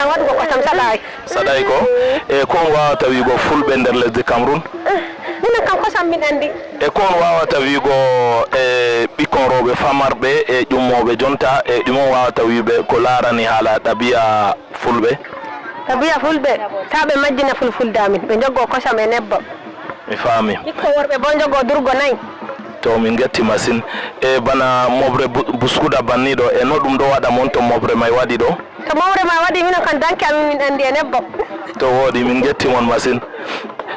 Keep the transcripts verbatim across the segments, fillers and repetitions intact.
Waɗugo kosam saɗaay. Saɗaay ko? E ko on waawata wi'go fulɓe nder lesdi Cameroun? Minen kam kosam min anndi. E ko on waawata wi'go e ɓikkon rewɓe famarɓe e ƴummooɓe jonta, e ɗume on waawata wi'ɓe ko laarani haala ɗabi'a fulɓe? Ɗabi'a fulɓe, taa ɓe majjina fulfulde amin, ɓe njogoo kosam e nebbam. Mi faami. Ɓikkon worɓe boo njogoo durgo nayi. To, min ngetti masin. E bana mofre bu-, buskuda banni ɗo, e no ɗum ɗo waɗa mon to mofre may waɗi ɗo? To mofre may waɗi, minen kam danki amin min anndi e nebbam. To wooɗi, min ngetti mon masin.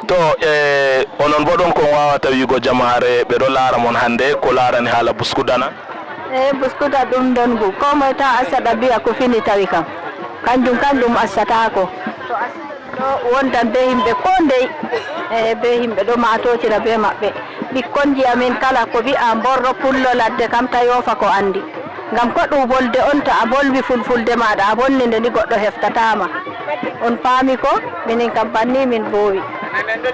To, e onon boo ɗon ko on waawata wi'go jamaare ɓe ɗo laara mon hannde ko laarani haala buskuda na? E buskuda ɗum ɗon ngu, koo moy taa acca ɗabi'a ko fini tawi kam. Kanjum, kanjum accataako. To acca ɗo wondan bee yimɓe koo ndey, e bee yimɓe ɗo maatootira bee maɓɓe. Ɓikkonji amin kala ko wi'a mborɗo pullo ladde kam ta yoofa ko anndi. Ngam ko ɗum wolde on, to a bolwi fulfulde maaɗa, a bonni nde ni goɗɗo heftataa ma. On paami ko? Minin kam banni min boowi.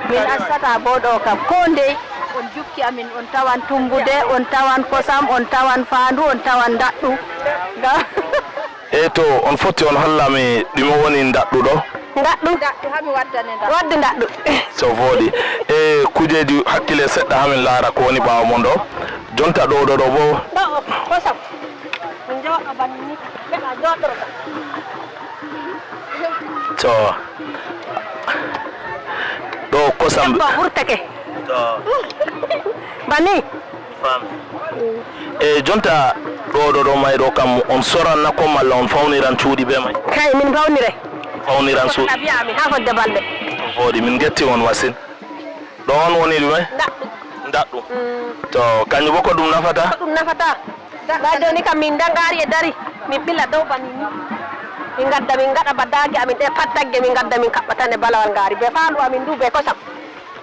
Min accataa boo ɗo kam koo ndey. On jukki amin, on tawan tumbude, on tawan kosam, on tawan faandu, on tawan ndaɗɗu. Ngam E to, on foti on holla mi ɗume woni ndaɗɗu ɗo? Ndaɗɗu. Ndaɗɗu, haa mi waddane ndaɗɗu. Waddu ndaɗɗu. To vooɗi. E kujeeji hakkile seɗɗa haa min laara ko woni ɓaawo mon ɗo. Jonta ɗo, ɗo, ɗo boo. Ɗo, kosam. Min jooɗo banni ni. Ɓe a jooɗorɗo. To. Ɗo kosam. Debbo wurtake. To. Banni. Faami. E jonta ɗo, ɗo, ɗo may ɗo kam, on soran na ko malla on fawniran cuuɗi bee may? Kay, min fawnire. Fawniran cuuɗi. Ko ɗabi'a amin haa fodde balɗe. Vooɗi, min ngetti on masin. Ɗo on woni ɗume? Ndaɗɗu. Ndaɗɗu. Mm. To, kanjum boo ko ɗum nafata? Ko ɗum nafata. Ndaa jooni kam min ndaa ngaari e dari, min ɓila dow ba min ni. Min ngadda, min ngaɗa ba daage amin ɗe pat dagge, min ngadda, min kaɓɓa tan e balawal ngaari, bee faandu amin ndu, bee kosam.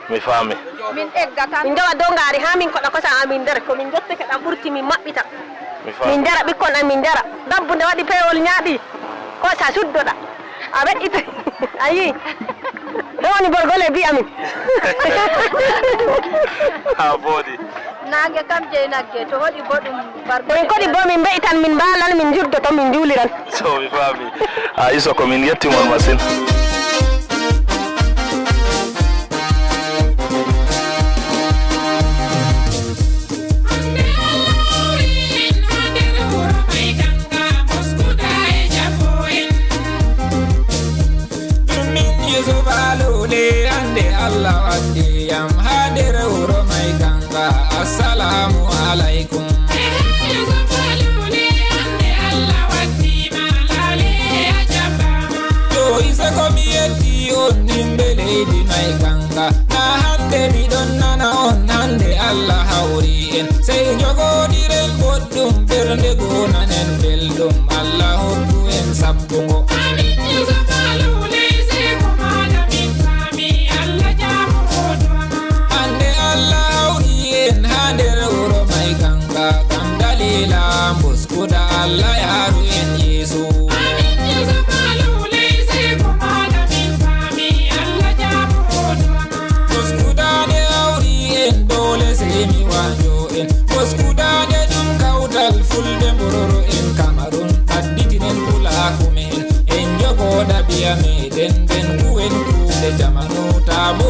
Mi faami. Min egga tan. Min njowa dow ngaari haa min koɗa kosam amin nder. Ko min njottake ɗam ɓurti min maɓɓita. Mi faami. Min njara, ɓikkon amin njara. Dabbu nde waɗi peewol ñaaɗi. Kosa suddoɗa. A weƴƴita. A yii. Ɗo woni borgol e bi amin. Haa booɗi. Naange kam jey nagge, to hoɗi bo ɗum bargo. To min koɗi bo min mbe'itan, min mbaalan, min njuddoto, min njuuliran. So mi faami. A iso ko min yetti mon masin. Min Yusufa Lule, hande Allah waddi yam haa nder wuro may Ganga. Assalamu alaikum. To ise ko mi yetti on yimɓe leydi may Ganga. Na hande mi ɗon nana on, hande Allah hawri en. Sey jogoɗiren boɗɗum, ɓernde goo nanen belɗum. Allah hokku en sabbugo. Amin, Yusufa Lule, sey ko maɗa min faami. Allah jaabo hoto ama. Hande Allah hawri en haa nder wuro may Ganga. Ngam dalila mbuskuda Allah yaaru en yeeso. Amin, Yusufa Lule, sey ko maɗa min faami. Allah jaabo hoto ama. Mbuskuda nde hawri en, doole sey mi waajo en. Mbuskuda nde ɗum kawtal fulɓe mbororo en Kamarun. Additinen pulaaku men, en jogo ɗabiya meɗen, nden kuwen kuuɗe jamanu, taa bo